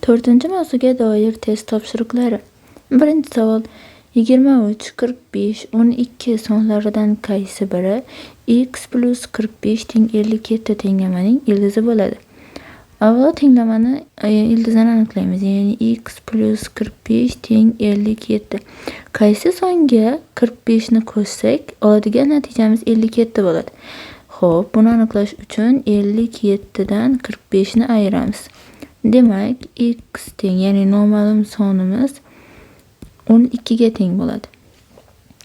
To'rtinchi mavzuga doir test topshiriqlari. Birinchi savol: 23, 45, 12 sonlaridan qaysi biri x plus 45 teng 57 tenglamaning ildizi bo'ladi? Avvalo tenglamani ildizini aniqlaymiz. Ya'ni x plus 45 teng 57. Qaysi songa 45 ni qo'shsak, oladigan natijamiz 57 bo'ladi? Xo'p, buni aniqlash uchun 57 dan 45 ni ayiramiz. Demak, x teng, ya'ni noma'lum sonimiz 12 ga teng bo'ladi.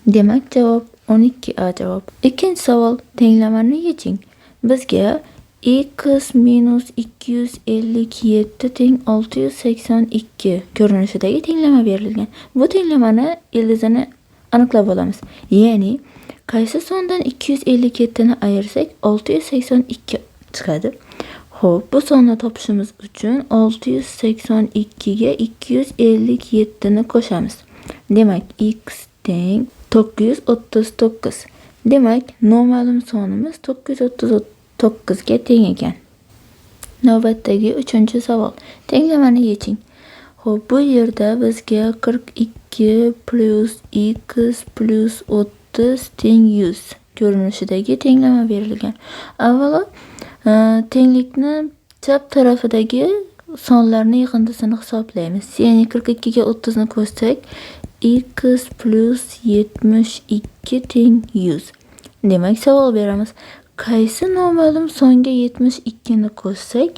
Demak, javob 12, A javob. Ikkinchi savol: tenglamani yeching. Bizga x minus 257 teng 682 ko'rinishidagi tenglama berilgan. Bu tenglamani ildizini aniqlab olamiz. Ya'ni qaysi sondan 257 ni ayirsak 682 chiqadi. Xo'p, bu sonni topishimiz uchun 682 ga 257 ni qo'shamiz. Demak, x teng 939. Demak, noma'lum sonimiz 939 ga teng ekan. Navbatdagi uchinchi savol. Tenglamani yeching. Xo'p, bu yerda bizga 42 plus x plus 30 teng 100 ko'rinishidagi tenglama berilgan. Avvalo tenglikni chap tarafidagi sonlarni yig'indisini hisoblaymiz. Ya'ni 42 ga 30 ni qo'shsak, x plus 72 teng 100. Demak, savol beramiz. Qaysi noma'lum songa 72 ni qo'shsak,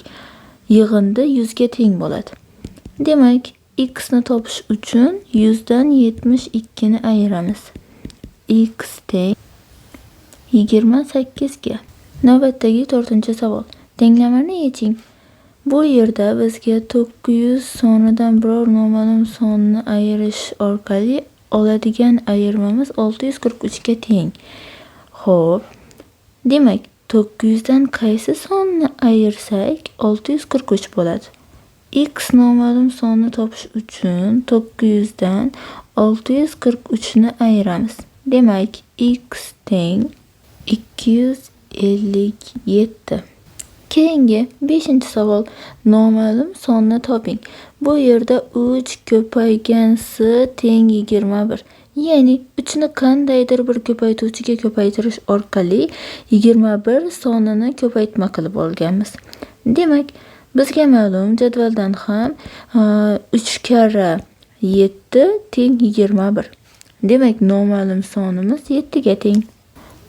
yig'indi 100 ga teng bo'ladi? Demak, x ni topish uchun 100 dan 72 ni ayiramiz. X teng 28 ga. Navbatdagi to'rtinchi savol. Tenglamani yeching. Bu yerda bizga 900 sonidan biror noma'lum sonni ayirish orqali oladigan ayirmamiz 643 ga teng. Xo'p, demak, 900 dan qaysi sonni ayirsak 643 bo'ladi? X noma'lum sonni topish uchun 900 dan 643 ni ayiramiz. Demak, x teng 257. Keyingi beshinchi savol. Noma'lum sonni toping. Bu yerda 3 ko'paygan s teng 21. Ya'ni 3 ni qandaydir bir ko'paytuvchiga ko'paytirish orqali 21 sonini ko'paytma qilib olganmiz. Demak, bizga ma'lum jadvaldan ham 3 karra 7 teng 21. Demak, noma'lum sonimiz 7 ga teng.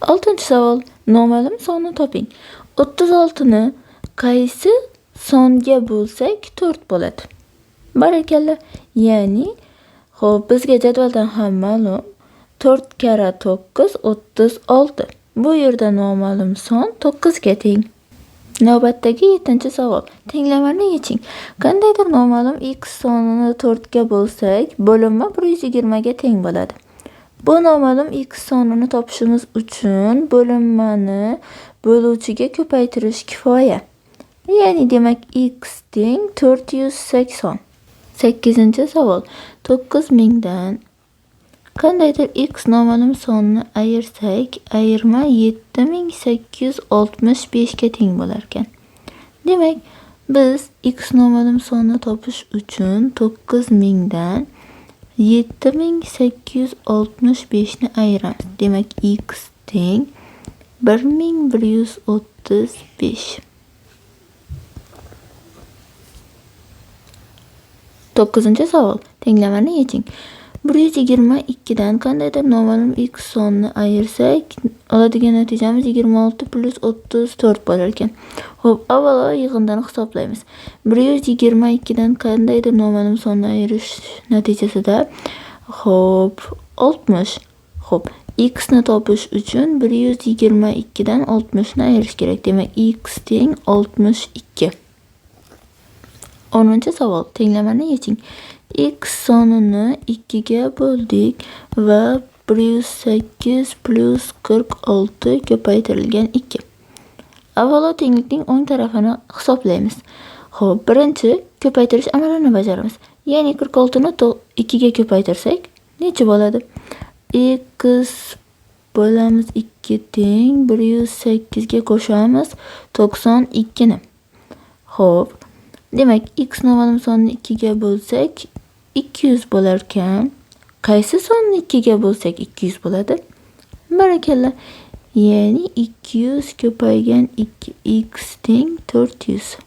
Oltinchi savol. Noma'lum sonni toping. 36 ni qaysi songa bo'lsak 4 bo'ladi? Barakalla. Ya'ni, xo'p, bizga jadvaldan ham ma'lum 4 karra 9 36. Bu yerda noma'lum son 9 ga teng. Navbatdagi yettinchi savol. Tenglamani yeching. Qandaydir noma'lum x sonini 4 ga bo'lsak, bo'linma 120 ga teng bo'ladi. Bu noma'lum x sonini topishimiz uchun bo'linmani bo'luvchiga ko'paytirish kifoya. Ya'ni, demak, x teng 480. Sakkizinchi savol. 9000 dan qandaydir x noma'lum sonni ayirsak, ayirma 7865 ga teng bo'lar ekan. Demak, biz x noma'lum sonni topish uchun 9000 dan 7865 ni ayiramiz. Demak, x teng 1135. To'qqizinchi savol. Tenglamani yeching. 122 dan qandaydir noma'lum x sonni ayirsak, oladigan natijamiz 26 plus 34 bo'lar ekan. Xo'p, avvalo yig'indini hisoblaymiz. 122 dan qandaydir noma'lum sonni ayirish natijasida, xo'p, 60. Xo'p, x ni topish uchun 122 dan 60 ni ayirish kerak. Demak, x teng 62. 10-savol. Tenglamani yeching. X sonini 2 ga bo'ldik va 108 plus 46 ko'paytirilgan 2. Avvalo tenglikning o'ng tarafini hisoblaymiz. Xo'p, birinchi ko'paytirish amalini bajaramiz. Ya'ni 46 ni 2 ga ko'paytirsak necha bo'ladi? X bo'lamiz 2 teng 108 ga qo'shamiz 92 ni. Xo'p, Demak, x noma'lum sonni 2 ga bo'lsak 200 bo'lar ekan. Qaysi sonni 2 ga bo'lsak 200 bo'ladi? Barakalla. Ya'ni 200 ko'paygan 2x teng 400.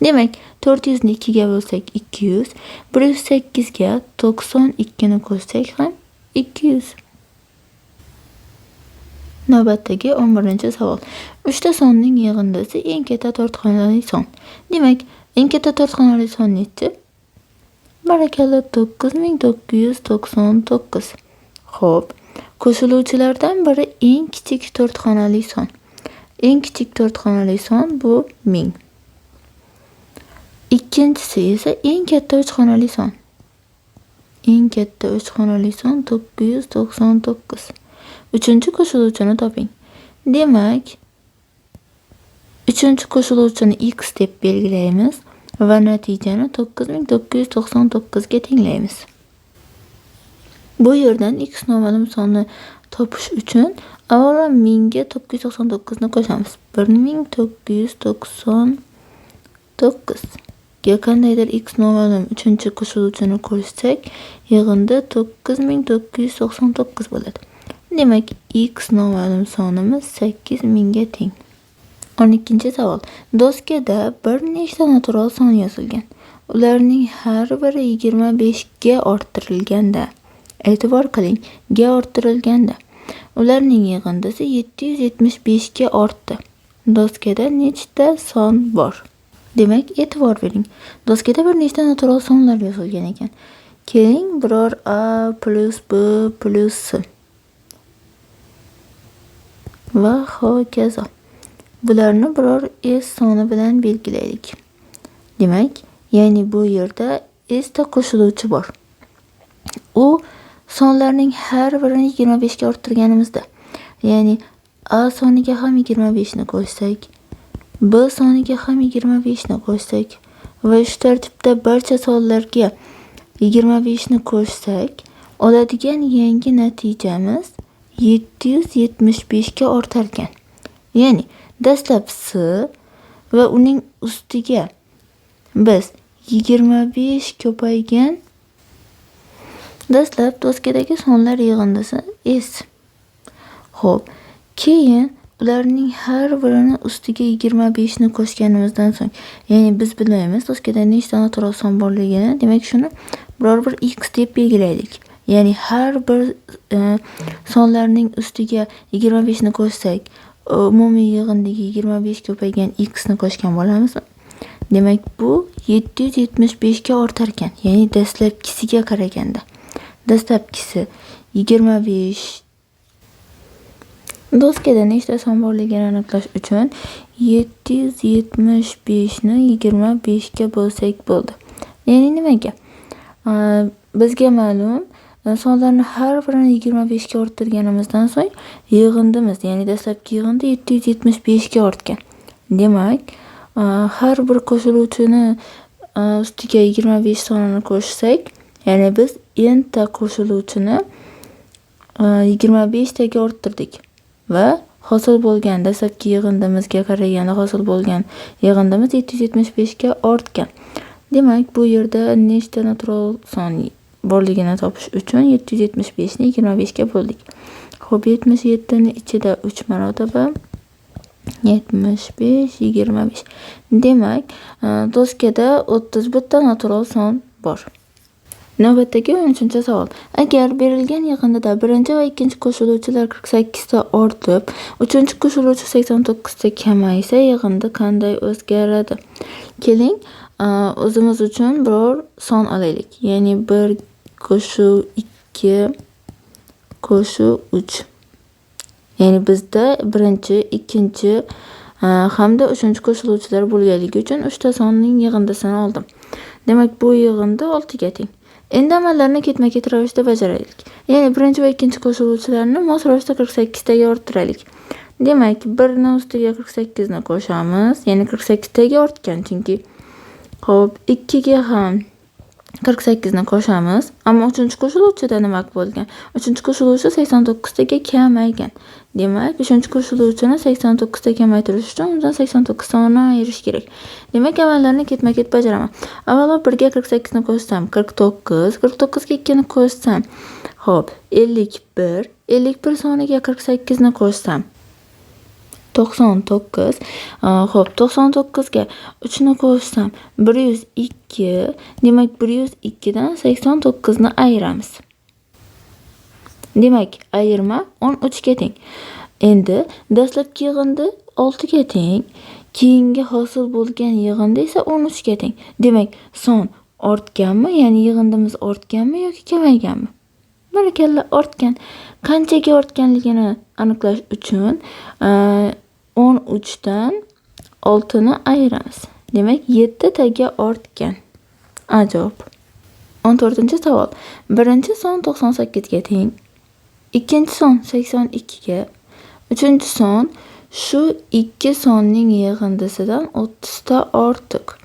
Demak, 400 ni 2 ga bo'lsak 200, 108 ga 92 ni qo'shsak ham 200. Navbatdagi 11-savol. 3 ta sonning yig'indisi eng katta 4 xonali son. Demak, eng katta 4 xonali son nechi? Barakalla, 9999. Xo'p, qo'shiluvchilardan biri eng kichik 4 xonali son. Eng kichik 4 xonali son bu 1000. Ikkinchisi esa eng katta 3 xonali son. Eng katta 3 xonali son 999. Uchinchi qo'shiluvchini toping. Demak, uchinchi qo'shiluvchini x deb belgilaymiz va natijani 9999 ga tenglaymiz. Bu yerdan x noma'lum sonni topish uchun avvalo 1000 ga 999 ni qo'shamiz. 1999 ga qandaydir x noma'lum uchinchi qo'shiluvchini qo'shsak, yig'indi 9999 bo'ladi. Demak, x noma'lum sonimiz 8000 ga teng. 12-savol. Doskada bir nechta natural son yozilgan. Ularning har biri 25 ga orttirilganda, e'tibor qiling, ga orttirilganda ularning yig'indisi 775 ga ortdi. Doskada nechta son bor? Demak, e'tibor bering. Doskada bir nechta natural sonlar yozilgan ekan. Keling, biror a plus b plus c va hokazo. Bularni biror s soni bilan belgilaylik. Demak, ya'ni bu yerda s ta qo'shiluvchi bor. U sonlarning har birini 25 ga orttirganimizda, ya'ni a soniga ham 25 ni qo'shsak, b soniga ham 25 ni qo'shsak va shu tartibda barcha sonlarga 25 ni qo'shsak, oladigan yangi natijamiz 775 ga ortar ekan. Ya'ni dastlab s va uning ustiga biz 25 ko'paygan dastlab doskadagi sonlar yig'indisi s. Xo'p, keyin ularning har birini ustiga 25 ni qo'shganimizdan so'ng, ya'ni biz bilmaymiz doskada nechta natural son borligini, demak shuni biror bir x deb belgilaylik. Ya'ni har bir sonlarning ustiga 25 ni qo'shsak, umumiy yig'indiga 25 ko'paygan x ni qo'shgan bo'lamiz. Demak, bu 775 ga ortar ekan. Ya'ni dastlabkisiga qaraganda. Dastlabkisi 25. Doskada nechta son borligini aniqlash uchun 775 ni 25 ga bo'lsak bo'ldi. Ya'ni nimaga? Bizga ma'lum, sonlarni har birini 25 ga orttirganimizdan so'ng yig'indimiz, ya'ni dastlabki yig'indi 775 ga ortgan. Demak, har bir qo'shiluvchini ustiga 25 sonini qo'shsak, ya'ni biz n ta qo'shiluvchini 25 taga orttirdik va hosil bo'lgan dastlabki yig'indimizga qaraganda hosil bo'lgan yig'indimiz 775 ga ortgan. Demak, bu yerda nechta natural son borligini topish uchun 775 ni 25 ga bo'ldik. Xo'p, 77 ni ichida 3 marotaba 75 25. Demak, doskada 31 ta natural son bor. Navbatdagi 13-savol. Agar berilgan yig'indida birinchi va ikkinchi qo'shiluvchilar 48 ta ortib, uchinchi qo'shiluvchi 89 ta kamaysa, yig'indi qanday o'zgaradi? Keling, o'zimiz uchun biror son olaylik. Ya'ni 1 qo'shuv 2 qo'shuv 3. Ya'ni bizda birinchi, ikkinchi hamda uchinchi qo'shiluvchilar bo'lganligi uchun 3 ta sonning yig'indisini oldim. Demak, bu yig'indi 6 ga teng. Endi amallarni ketma-ket ravishda bajaraylik. Ya'ni birinchi va ikkinchi qo'shiluvchilarni mos ravishda 48 taga orttiraylik. Demak, 1 ni ustiga 48 ni qo'shamiz. Ya'ni 48 taga ortgan chunki. Xo'p, 2 ga ham 48 ni qo'shamiz. Ammo uchinchi qo'shiluvchida nima bo'lgan? Uchinchi qo'shiluvchi 89 taga kamaygan. Demak, uchinchi qo'shiluvchini 89 ta kamaytirish uchun undan 89 sonini ayirish kerak. Demak, amallarni ketma-ket bajaraman. Avvalo 1 ga 48 ni qo'shsam 49, 49 ga 2 ni qo'shsam, xo'p, 51, 51 soniga 48 ni qo'shsam 99. Xo'p, 99 ga 3 ni qo'shsam 102. Demak, 102 dan 89 ni ayiramiz. Demak, ayirma 13 ga teng. Endi dastlabki yig'indi 6 ga teng, keyingi hosil bo'lgan yig'indi esa 13 ga teng. Demak, son ortganmi, ya'ni yig'indimiz ortganmi yoki kamayganmi? Barakalla, ortgan. Qanchaga ortganligini aniqlash uchun 13 dan 6 ni ayiramiz. Demak, 7 taga ortgan. A javob. 14-savol. Birinchi son 98 ga teng. Ikkinchi son 82 ga, uchinchi son shu ikki sonning yig'indisidan 30 ta ortiq.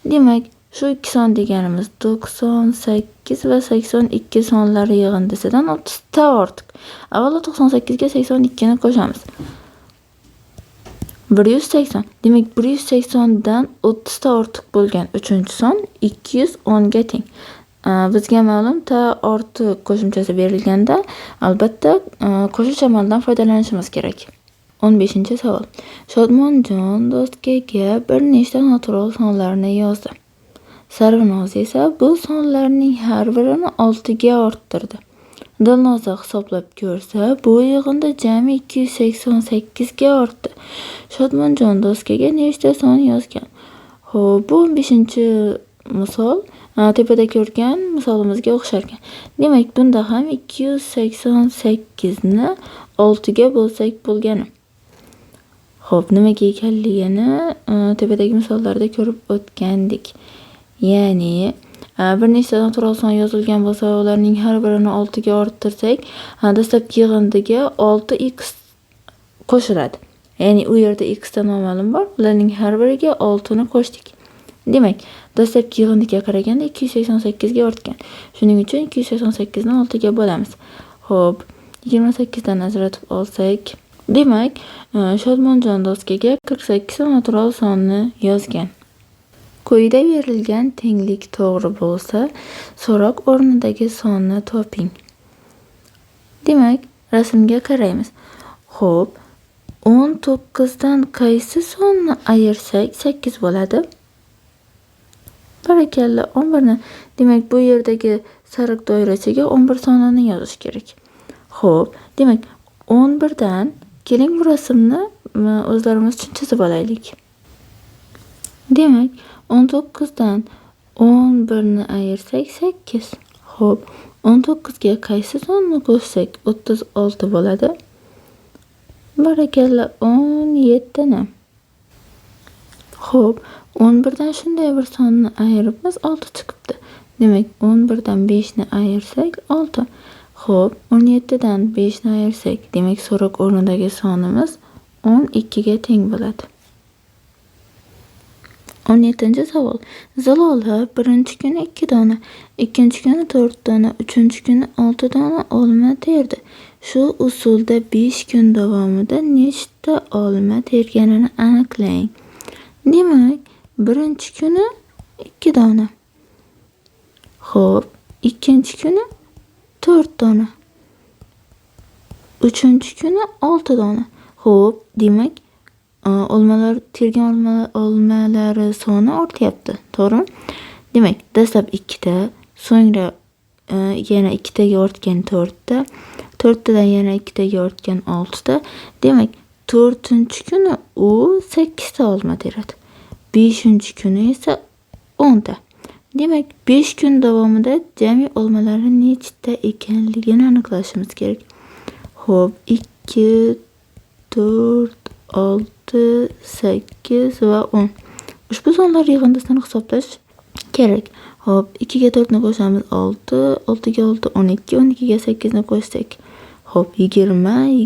Demak, shu ikki son deganimiz 98 va 82 sonlari yig'indisidan 30 ta ortiq. Avvalo 98 ga 82 ni qo'shamiz. 180. Demak, 180 dan 30 ta ortiq bo'lgan uchinchi son 210 ga teng. Bizga ma'lum, ta ortiq qo'shimchasi berilganda albatta qo'shish amalidan foydalanishimiz kerak. 15-savol. Shodmonjon doskaga bir nechta natural sonlarni yozdi. Sarvinoz esa bu sonlarning har birini 6 ga orttirdi. Dilnoza hisoblab ko'rsa, bu yig'indi jami 288 ga ortdi. Shodmonjon doskaga nechta son yozgan? Xo'p, bu 15-misol tepada ko'rgan misolimizga o'xsharkan. Demak, bunda ham 288 ni 6 ga bo'lsak bo'lgani. Xo'p, nimaga ekanligini tepadagi misollarda ko'rib o'tgandik. Ya'ni bir nechta natural son yozilgan bo'lsa, ularning har birini 6 ga orttirsak, dastlabki yig'indiga 6x qo'shiladi. Ya'ni u yerda x ta noma'lum bor, ularning har biriga 6 ni qo'shdik. Demak, dastlabki yig'indiga qaraganda 288 ga ortgan. Shuning uchun 288 ni 6 ga bo'lamiz. Xo'p, 28 dan ajratib olsak, demak, Shodmonjon doskaga 48 natural sonni yozgan. Quyida berilgan tenglik to'g'ri bo'lsa, so'roq o'rnidagi sonni toping. Demak, rasmga qaraymiz. Xo'p, 19 dan qaysi sonni ayirsak 8 bo'ladi? Barakalla, 11 ni. Demak, bu yerdagi sariq doirachaga 11 sonini yozish kerak. Xo'p, demak, 11 dan keling bu rasmni o'zlarimiz uchun chizib olaylik. Demak, 19 dan 11 ni ayirsak 8. Xo'p, 19 ga qaysi sonni qo'shsak 36 bo'ladi? Barakalla, 17 ni. Xo'p, 11 dan shunday bir sonni ayiribmiz, 6 chiqibdi. Demak, 11 dan 5 ni ayirsak 6. Xo'p, 17 dan 5 ni ayirsak, demak, so'roq o'rnidagi sonimiz 12 ga teng bo'ladi. 17-savol. Zilola birinchi kuni 2 dona, ikkinchi kuni 4 dona, uchinchi kuni 6 dona olma terdi. Shu usulda 5 kun davomida nechta olma terganini aniqlang. Demak, birinchi kuni 2 dona. Xo'p, ikkinchi kuni 4 dona. Uchinchi kuni 6 dona. Xo'p, demak, olmalar tergan olmalari soni ortyapti, to'g'rimi? Demak, dastlab 2 ta, so'ngra yana 2 taga ortgan 4 ta, 4 tadan yana 2 taga ortgan 6 ta. Demak, 4-kuni u 8 ta olma teradi. 5-kuni esa 10 ta. Demak, 5 kun davomida jami olmalari nechta ekanligini aniqlashimiz kerak. Xo'p, 2, 4, 6, 8 va 10. Ushbu sonlar yig'indisini hisoblash kerak. Xo'p, 2 ga 4 ni qo'shamiz 6, 6 ga 6 12, 12 ga 8 ni qo'shsak, xo'p, 20,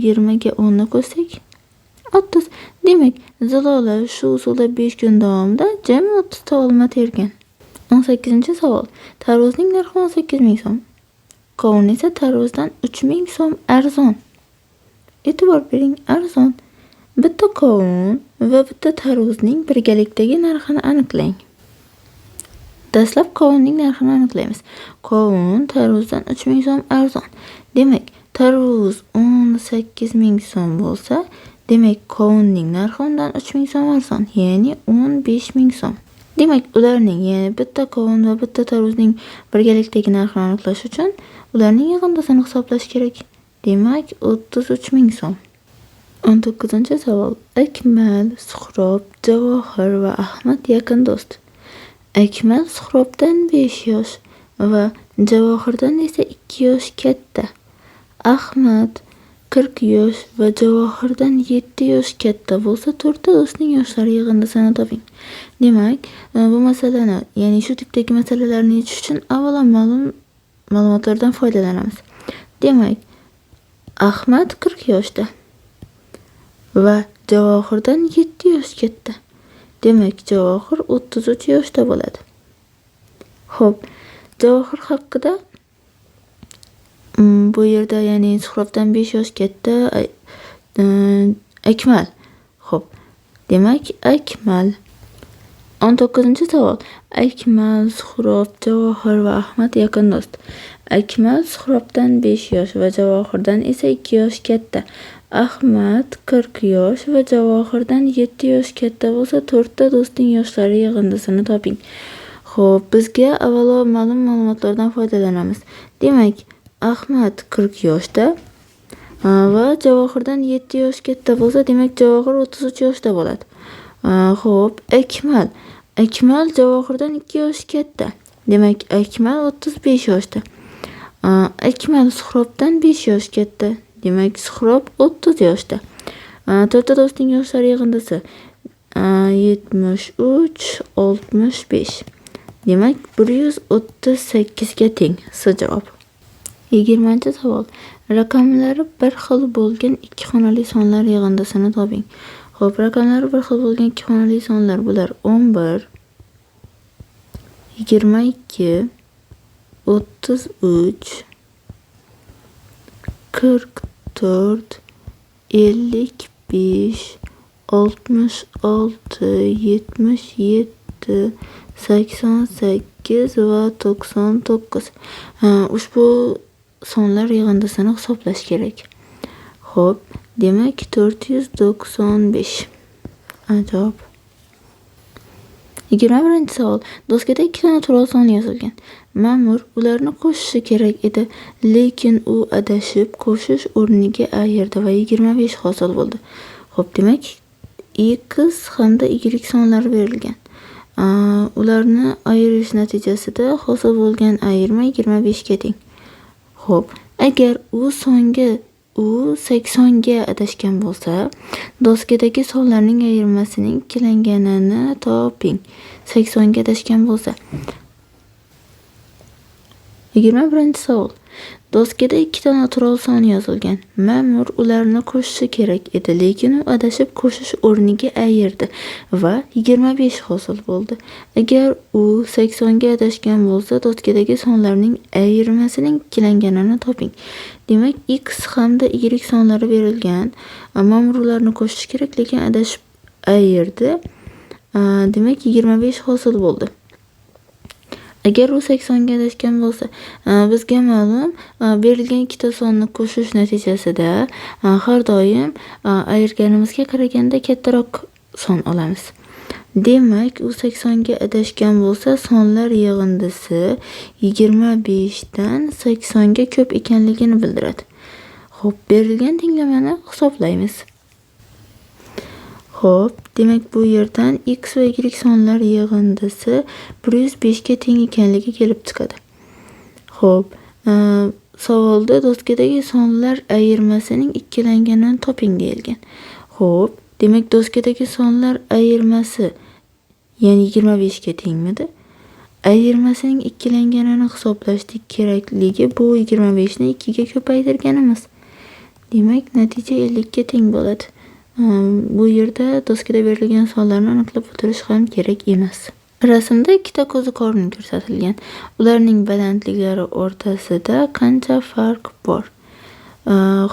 20 ga 10 ni qo'shsak 30. Demak, Zilola shu usulda 5 kun davomida jami 30 ta olma tergan. 18-savol. Tarvuzning narxi 18 ming so'm. Qovun esa tarvuzdan 3 ming so'm arzon. E'tibor bering, arzon. Bitta qovun va bitta tarvuzning birgalikdagi narxini aniqlang. Dastlab qovunning narxini aniqlaymiz. Qovun tarvuzdan 3000 so'm arzon. Demak, tarvuz 18000 so'm bo'lsa, demak qovunning narxi undan 3000 so'm arzon, ya'ni 15000 so'm. Demak, ularning, ya'ni bitta qovun va bitta tarvuzning birgalikdagi narxini aniqlash uchun ularning yig'indisini hisoblash kerak. Demak, 33000 so'm. 19-savol. Akmal, Suhrob, Javohir va Ahmad yaqin do'st. Akmal Suhrobdan 5 yosh va Javohirdan esa 2 yosh katta. Ahmad 40 yosh va Javohirdan 7 yosh katta bo'lsa, to'rtta do'stning yoshlari yig'indisini toping. Demak, bu masalani, ya'ni shu tipdagi masalalarni yechish uchun avvalo ma'lum ma'lumotlardan foydalanamiz. Demak, Ahmad 40 yoshda va Javohirdan 7 yosh katta. Demak, Javohir 33 yoshda bo'ladi. Xo'p, Javohir haqida bu yerda, ya'ni Suhrobdan 5 yosh katta Akmal. Xo'p, demak, Akmal. 19-savol. Akmal, Suhrob, Javohir va Ahmad yaqin do'st. Akmal Suhrobdan 5 yosh va Javohirdan esa 2 yosh katta. Ahmad 40 yosh va Javohirdan 7 yosh katta bo'lsa, to'rtta do'stning yoshlari yig'indisini toping. Xo'p, bizga avvalo ma'lum ma'lumotlardan foydalanamiz. Demak, Ahmad 40 yoshda va Javohirdan 7 yosh katta bo'lsa, demak Javohir 33 yoshda bo'ladi. Xo'p, Akmal. Akmal Javohirdan 2 yosh katta. Demak, Akmal 35 yoshda. Akmal Suhrobdan 5 yosh katta. Demak, Suhrob 30 yoshda. To'rtta do'stning yoshlari yig'indisi 73, 65. Demak, 138 ga teng. S javob. 20-savol. Raqamlari bir xil bo'lgan ikki xonali sonlar yig'indisini toping. Xo'p, raqamlari bir xil bo'lgan ikki xonali sonlar bular 11, 22, 33, 44, 55, 66, 77, 88 va 99. Ushbu sonlar yig'indisini hisoblash kerak. Xo'p, demak 495. Javob. 21-savol. Doskada ikkita natural son yozilgan. Ma'mur ularni qo'shishi kerak edi, lekin u adashib qo'shish o'rniga ayirdi va 25 hosil bo'ldi. Xo'p, demak x hamda y sonlari berilgan. Ularni ayirish natijasida hosil bo'lgan ayirma 25 ga teng. Xo'p, agar u 80 ga adashgan bo'lsa, doskadagi sonlarning ayirmasining ikkilanganini toping. 80 ga adashgan bo'lsa. 21-savol. Doskada ikkita natural son yozilgan. Ma'mur ularni qo'shishi kerak edi, lekin u adashib qo'shish o'rniga ayirdi va 25 hosil bo'ldi. Agar u 80 ga adashgan bo'lsa, doskadagi sonlarning ayirmasining ikkilanganini toping. Demak, x hamda y sonlari berilgan. Ma'mur ularni qo'shishi kerak, lekin adashib ayirdi. Demak, 25 hosil bo'ldi. Agar u 80 ga adashgan bo'lsa, bizga ma'lum, berilgan ikkita sonni qo'shish natijasida har doim ayirganimizga qaraganda kattaroq son olamiz. Demak, u 80 ga adashgan bo'lsa, sonlar yig'indisi 25 dan 80 ga ko'p ekanligini bildiradi. Xo'p, berilgan tenglamani hisoblaymiz. Xo'p, demak bu yerdan x va y sonlar yig'indisi 105 ga teng ekanligi kelib chiqadi. Xo'p, savolda doskadagi sonlar ayirmasining ikkilanganini toping deyilgan. Xo'p, demak doskadagi sonlar ayirmasi, ya'ni 25 ga tengmidi? Ayirmasining ikkilanganini hisoblashlik kerakligi bu 25 ni 2 ga ko'paytirganimiz. Demak, natija 50 ga teng bo'ladi. Bu yerda doskada berilgan sonlarni aniqlab o'tirish ham kerak emas. Rasmda ikkita qo'ziqorin ko'rsatilgan. Ularning balandliklari o'rtasida qancha farq bor?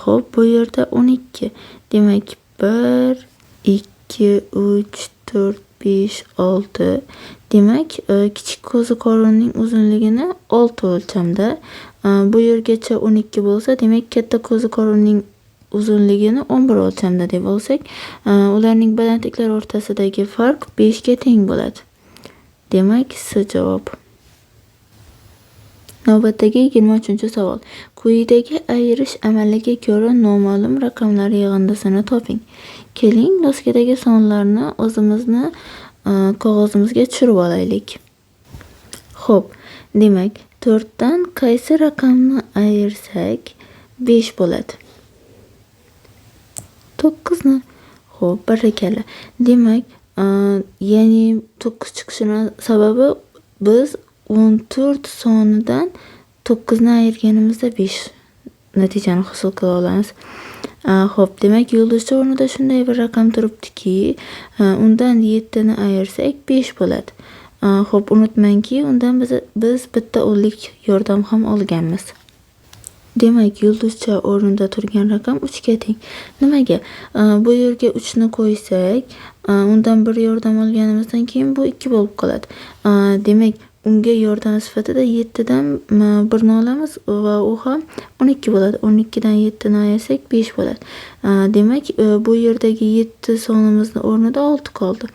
Xo'p, bu yerda 12. Demak, 1, 2, 3, 4, 5, 6. Demak, kichik qo'ziqorinning uzunligini 6 o'lchamda. Bu yergacha 12 bo'lsa, demak, katta qo'ziqorinning uzunligini 11 o'lchamda deb olsak, ularning balandliklari o'rtasidagi farq 5 ga teng bo'ladi. Demak, C javob. Navbatdagi 23-savol. Quyidagi ayirish amaliga ko'ra noma'lum raqamlar yig'indisini toping. Keling, doskadagi sonlarni o'zimizni qog'ozimizga tushirib olaylik. Xo'p, demak, 4 dan qaysi raqamni ayirsak 5 bo'ladi? 9 ni. Xo'p, barakalla. Demak, ya'ni 9 chiqishini sababi biz 14 sonidan 9 ni ayirganimizda 5 natijani hosil qila olamiz. Xo'p, demak, yulduzcha o'rnida shunday bir raqam turibdiki, undan 7 ni ayirsak 5 bo'ladi. Xo'p, unutmangki, undan biz bitta o'nlik yordam ham olganmiz. Demak, yulduzcha o'rnida turgan raqam 3 ga teng. Nimaga? Bu yerga 3 ni qo'ysak, undan bir yordam olganimizdan keyin bu 2 bo'lib qoladi. Demak, unga yordam sifatida 7 dan 1 ni olamiz va u ham 12 bo'ladi. 12 dan 7 ni ayirsak 5 bo'ladi. Demak, bu yerdagi 7 sonimizni o'rnida 6 qoldi.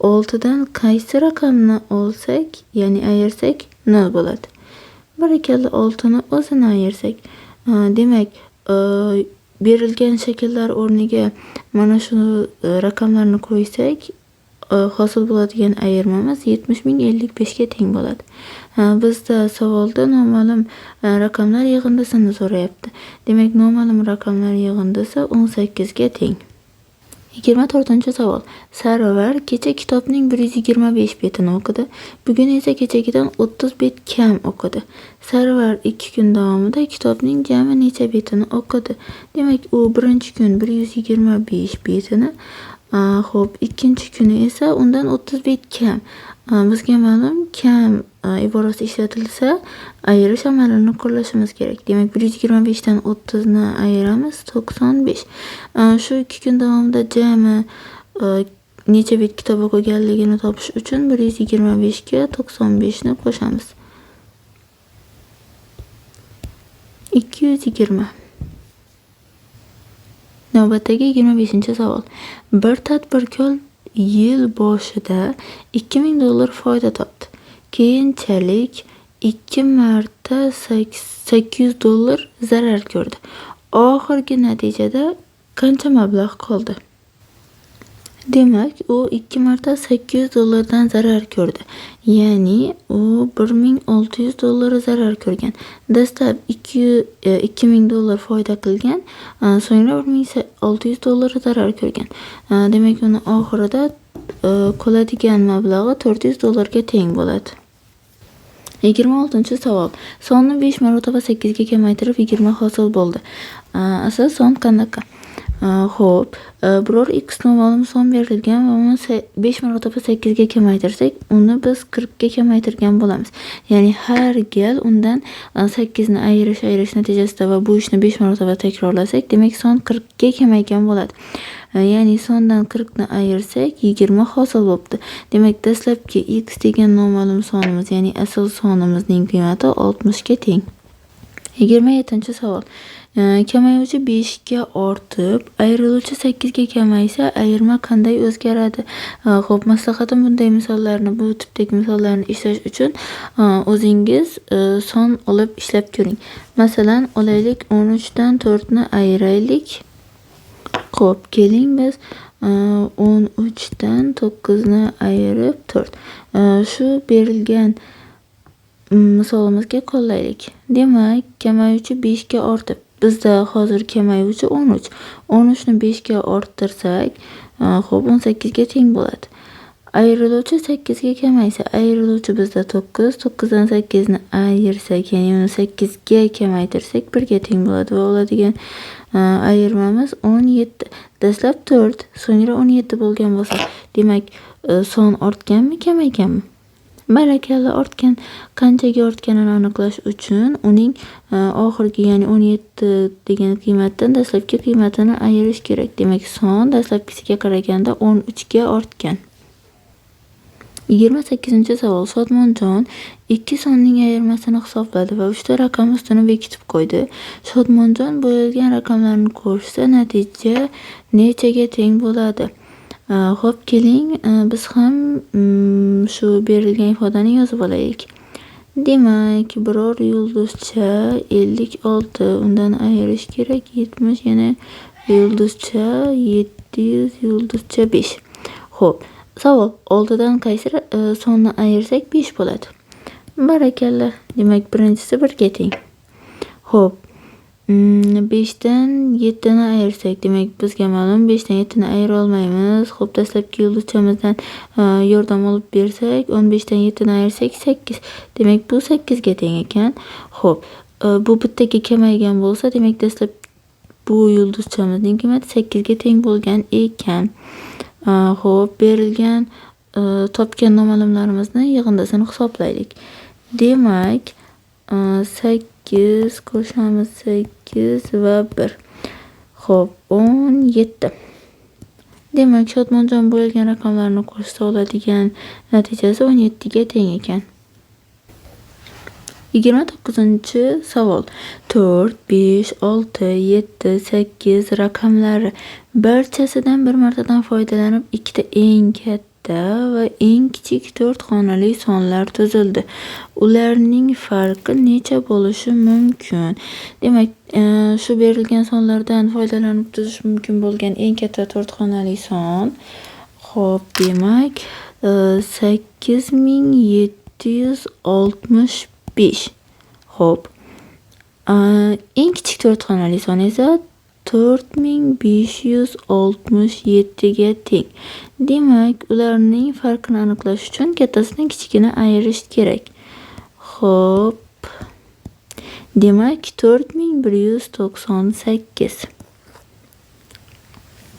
6 dan qaysi raqamni olsak, ya'ni ayirsak 0 bo'ladi. Barakalla, 6 ni o'zini ayirsak. Demak, berilgan shakllar o'rniga mana shu raqamlarni qo'ysak, hosil bo'ladigan ayirmamiz 70 055 ga teng bo'ladi. Bizda savolda noma'lum raqamlar yig'indisini so'rayapti. Demak, noma'lum raqamlar yig'indisi 18 ga teng. 24-savol. Sarvar kecha kitobning 125 betini o'qidi. Bugun esa kechagidan 30 bet kam o'qidi. Sarvar 2 kun davomida kitobning jami necha betini o'qidi? Demak, u birinchi kun 125 betini, xo'p, ikkinchi kuni esa undan 30 bet kam. Bizga ma'lum, kam iborasi ishlatilsa, ayirish amalini qo'llashimiz kerak. Demak, 125 dan 30 ni ayiramiz, 95. Shu 2 kun davomida jami necha bet kitob o'qiganligini topish uchun 125 ga 95 ni qo'shamiz. 220. Navbatdagi 25-savol. Bir tadbirkor yil boshida $2000 foyda topdi. Keyinchalik 2 marta $800 zarar ko'rdi. Oxirgi natijada qancha mablag' qoldi? Demak, u 2 marta $800 dan zarar ko'rdi. Ya'ni u $1600 zarar ko'rgan. Dastlab $2000 foyda qilgan, so'ngra $1600 zarar ko'rgan. Demak, uni oxirida qoladigan mablag'i $400 ga teng bo'ladi. 26-savol. Sonni 5 marotaba 8 ga kamaytirib 20 hosil bo'ldi. Asl son qanaqa? Xo'p, biror x noma'lum son berilgan va uni 5 marotaba 8 ga kamaytirsak, uni biz 40 ga kamaytirgan bo'lamiz. Ya'ni har gal undan 8 ni ayirish natijasida va bu ishni 5 marotaba takrorlasak, demak son 40 ga kamaygan bo'ladi. Ya'ni sondan 40 ni ayirsak, 20 hosil bo'pti. Demak, dastlabki x degan noma'lum sonimiz, ya'ni asl sonimizning qiymati 60 ga teng. 27-savol. Kamayuvchi 5 ga ortib, ayriluvchi 8 ga kamaysa, ayirma qanday o'zgaradi? Xo'p, maslahatim bunday misollarni, bu tipdagi misollarni ishlash uchun o'zingiz son olib ishlab ko'ring. Masalan, olaylik 13 dan 4 ni ayiraylik. Xo'p, keling biz 13 dan 9 ni ayirib 4. Shu berilgan misolimizga qo'llaylik. Demak, kamayuvchi 5 ga ortib, bizda hozir kamayuvchi 13. 13 ni 5 ga orttirsak, xo'p, 18 ga teng bo'ladi. Ayriluvchi 8 ga kamaysa, ayriluvchi bizda 9, 9 dan 8 ni ayirsak, ya'ni uni 8 ga kamaytirsak 1 ga teng bo'ladi va oladigan ayirmamiz 17. Dastlab 4, so'ngra 17 bo'lgan bo'lsa, demak, son ortganmi, kamayganmi? Barakalla, ortgan. Qanchaga ortganini aniqlash uchun uning oxirgi, ya'ni 17 degan qiymatdan dastlabki qiymatini ayirish kerak. Demak, son dastlabkisiga qaraganda 13 ga ortgan. 28-savol. Shodmonjon ikki sonning ayirmasini hisobladi va 3 ta raqam ustini bekitib qo'ydi. Shodmonjon bo'yalgan raqamlarni qo'shsa, natija nechaga teng bo'ladi? Xo'p, keling, biz ham shu berilgan ifodani yozib olaylik. Demak, biror yulduzcha 56, undan ayirish kerak 70, yana yulduzcha 700 yulduzcha 5. Xo'p, savol. 6dan qaysi sonni ayirsak 5 bo'ladi? Barakalla. Demak, birinchisi 1 ga teng. Xo'p, 5dan 7 ni ayirsak, demak, bizga ma'lum 5dan 7 ni ayira olmaymiz. Xo'p, dastlabki yulduzchamizdan yordam olib bersak, 15dan 7 ni ayirsak 8. Demak, bu 8 ga teng ekan. Xo'p, bu bittaga kamaygan bo'lsa, demak, dastlab bu yulduzchamizning qiymati 8 ga teng bo'lgan ekan. Xo'p, berilgan topgan noma'lumlarimizni yig'indisini hisoblaylik. Demak, 8 qo'shamiz 8 va 1. Xo'p, 17. Demak, Shodmonjon bo'yalgan raqamlarni qo'shsa oladigan natijasi 17 ga teng ekan. 29-savol. 4, 5, 6, 7, 8 raqamlari barchasidan bir martadan foydalanib ikkita eng katta va eng kichik 4 xonali sonlar tuzildi. Ularning farqi necha bo'lishi mumkin? Demak, shu berilgan sonlardan foydalanib tuzish mumkin bo'lgan eng katta 4 xonali son. Xo'p, demak, 8765. Xo'p, eng kichik 4 xonali son esa 4567 ga teng. Demak, ularning farqini aniqlash uchun kattasidan kichigini ayirish kerak. Xo'p. Demak, 4198.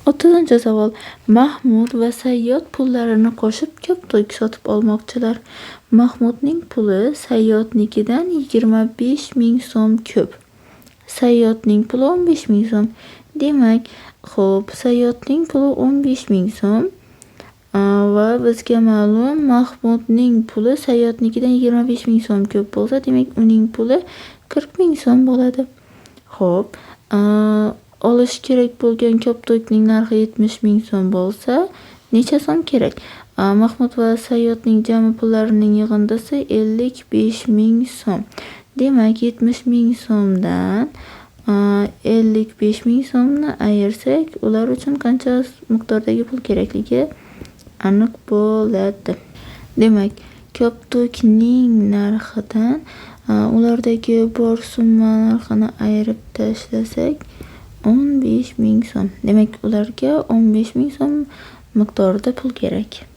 30-savol. Mahmud va Sayyod pullarini qo'shib koptok sotib olmoqchilar. Mahmudning puli Sayyodnikidan 25 000 so'm ko'p. Sayyodning puli 15 000 so'm. Demak, xo'p, Sayyodning puli 15 000 so'm va bizga ma'lum Mahmudning puli Sayyodnikidan 25 000 so'm ko'p bo'lsa, demak, uning puli 40 000 so'm bo'ladi. Xo'p, olish kerak bo'lgan koptokning narxi 70 000 so'm bo'lsa, necha so'm kerak? Mahmud va Sayyodning jami pullarining yig'indisi 55 000 so'm. Demak, 70 000 so'mdan 55 000 so'mni ayirsak, ular uchun qancha miqdordagi pul kerakligi aniq bo'ladi. Demak, koptokning narxidan ulardagi bor summa narxini ayirib tashlasak 15 000 so'm. Demak, ularga 15 000 so'm miqdorida pul kerak.